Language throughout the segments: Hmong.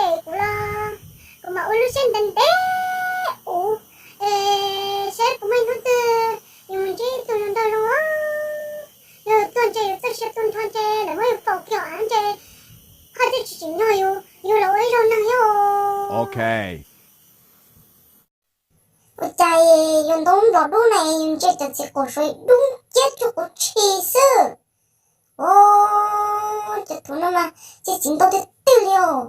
cem kuv los kuv mam ua lub siab ntev ntev ua, es saib puas muaj ib hnub twg yus ntsib ib tug zoo nraug zoo os. Yog tuag ntshe yus txoj sia tu nrho ntshe lawv muab yus faus kiag av ntshe qhov twg tsis tsim nyog yus, yus los ua ib zaug neeg thiab. Ua cas yus ntoo nplov dub na yus ntsia cov txiv qaum suav dub ciab cuag quav tshis xwb. Os, cov thaum no mas txiv txiv ntoo tiag tiag li os.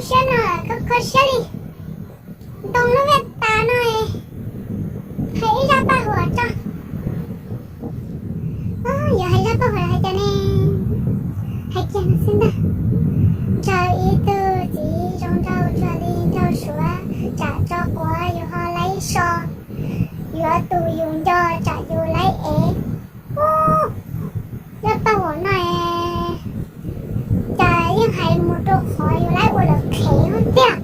Siab no kho kho siab li. Ntoo lub vij tas no, hais ib zaj paj huam tso. Yog hais zaj paj huam hais cas ne? Hais kiag no xwb ntag. Ntshaw ib tug txiv zoo nraug tsuag li nraug suav, tsam tso quav yus ho laib so, yuav tus yus nco tsam yus laib ev. Ub, zaj paj huam no es cas yeej hais mus rau qhov yus laib ua lawm qhev tiag.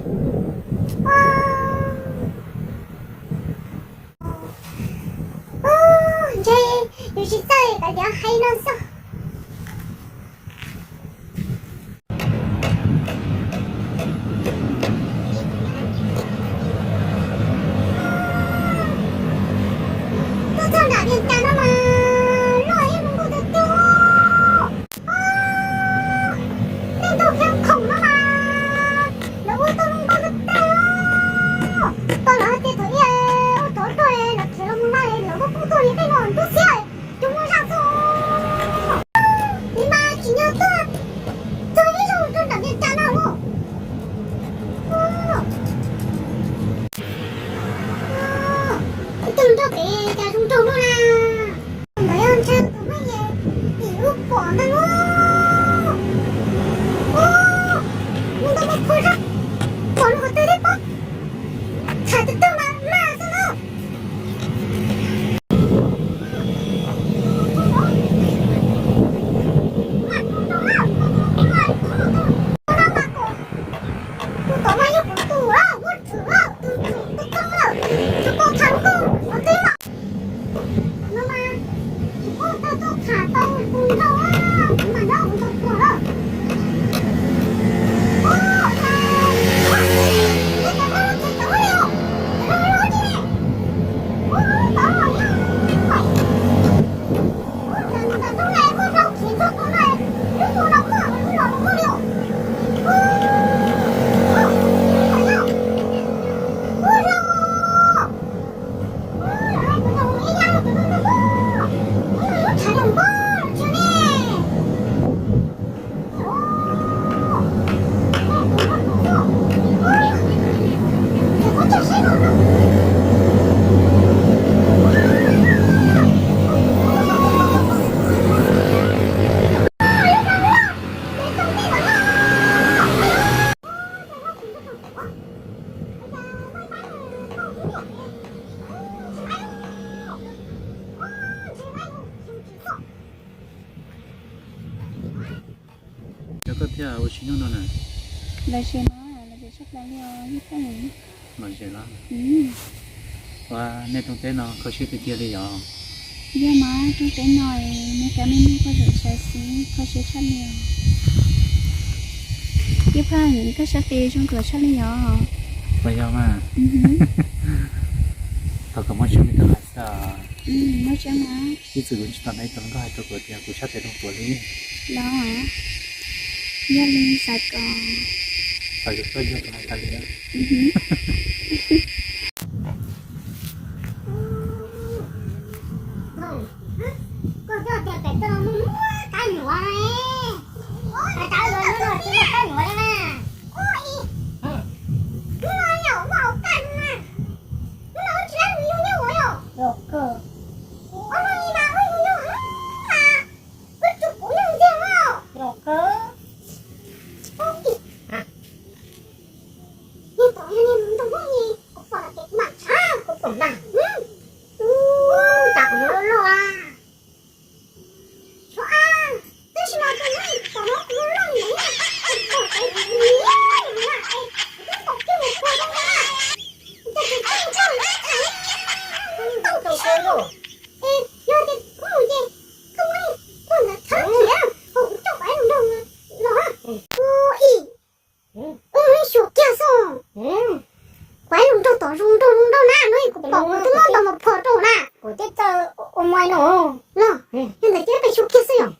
Ub, ntshe yus tsis txawj kom tias hais no xwb. Tuaj txog nram Vias Cas no mas loj ib hmos nkuj tiag tiag. Tej ntug khiab khoom no mas lawv ua tau zoo nkauj tiag tiag. Tau lawv hais tias thaum ub ua tsov rog lawv khiav los mus na lawv muab pub tuag li tej no ntub xiab, cov muaj zaj xwb. Nim mas tsim nyog tuaj txog ib zaug rau nram Vias Cas no los. Ib tug nraug pem cas zoo nraug luaj na. Ntawd yog ntshe tus muaj yim tim lub pom ntag lauj. Ub, mus ntau mus khuav zog, pom lub qhov twg thiab pob. Txhais tus twg mas mas xwb lauj. Tus tod mas yog kuv tus, muaj tswv, tus tswv tus txoob lawm, tus pom tham kuj qhov twg mas. No mas tsis paub tau tuaj tham tau tus nraug, kuv mas nraug kuv tau tuag lawm. Cov koj thiaj ua tsis nyuj no na. Los ze mas, los ze tshaj plaws li os, ib pheej. Los ze los? Ua nej rooj teb no kho siab tiag tiag li yog? Yog mas, rooj teb no es nej cov me nyuam koj zam xaiv xwb, kho siab tshaj li os. Ib pheej, koj sab tes zoo ruam tshaj li yog. Puas yog mas? Thov kom muaj tsaug li koj hais xwb. Muaj tsaug mas. Ib txwm kuv tsis tau hnov ib tug hluas nkauj hais rau kuv tias kuv sab tes zoo ruam li. Los, yog li xav kom, xav kom koj yog tus hais tas li. Koj coj tias pem toj no muaj muaj kab nyuam, kab nyuam li na. Hnub no nyom muaj hauv kaj na. Hnub no tsis laib mus yug nyuj ua yog. Ob no li mas wb yug nyuj mas wb tsum kuv yug ntxiag os. Niag tom niag ntoo hmoob ni, kuv pom lawm ces kuv mam tshab kuv pom mas. Ub, tas kuv yuav loj loj a. Xyov a, tab sis mas tus no tom no kuv yuav loj li ntawd, kuv pom tas kuv niam na, es kuv twb pom kiag mus puag zoo na. Ces kuv pom tau na, tau tau tau. Es yog tias koj mus ces koj muab tus ntawd txhawb khiav, ho kuv coj kuv ib lub nroog los. Ua ib, wb xyuas kiag xwb. Kuv ib lub nroog tom zoo nraug zoo nraug na, no kuv pom kuv twb muab tau mus phom rau na. Kuv twb txawj ua muaj no. Los, yog ntawd ces peb xyuas kiag xwb yom.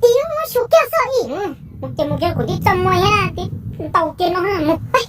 Ib, muab xyuas kiag xwb ib. Mus kiag mus kiag kuv twb txawj muaj thiab, twb ntaus kiag no mus peb.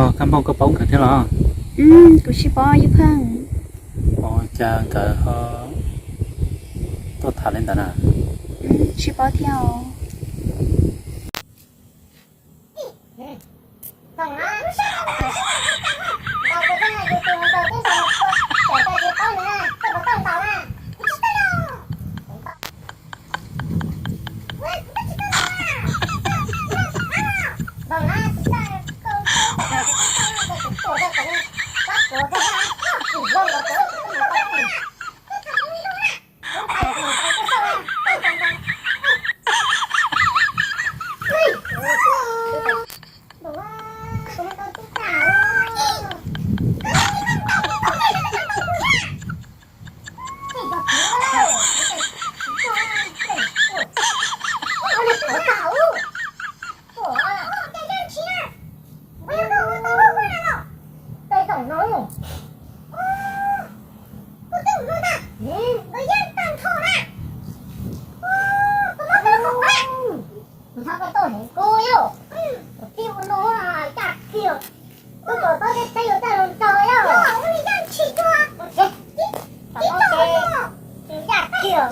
Kab Npauj, koj paub nkawd thiab los? Kuv tsis paub ib pheej. Ua cas nkawd ho tuaj tham li ntawd na? Tsis paub thiab os. Nyob koj tuaj heev kub yom, tib ua no yaj kiag, koj kom tau tej teb yuav tag los nrog yom. Yaj kiag.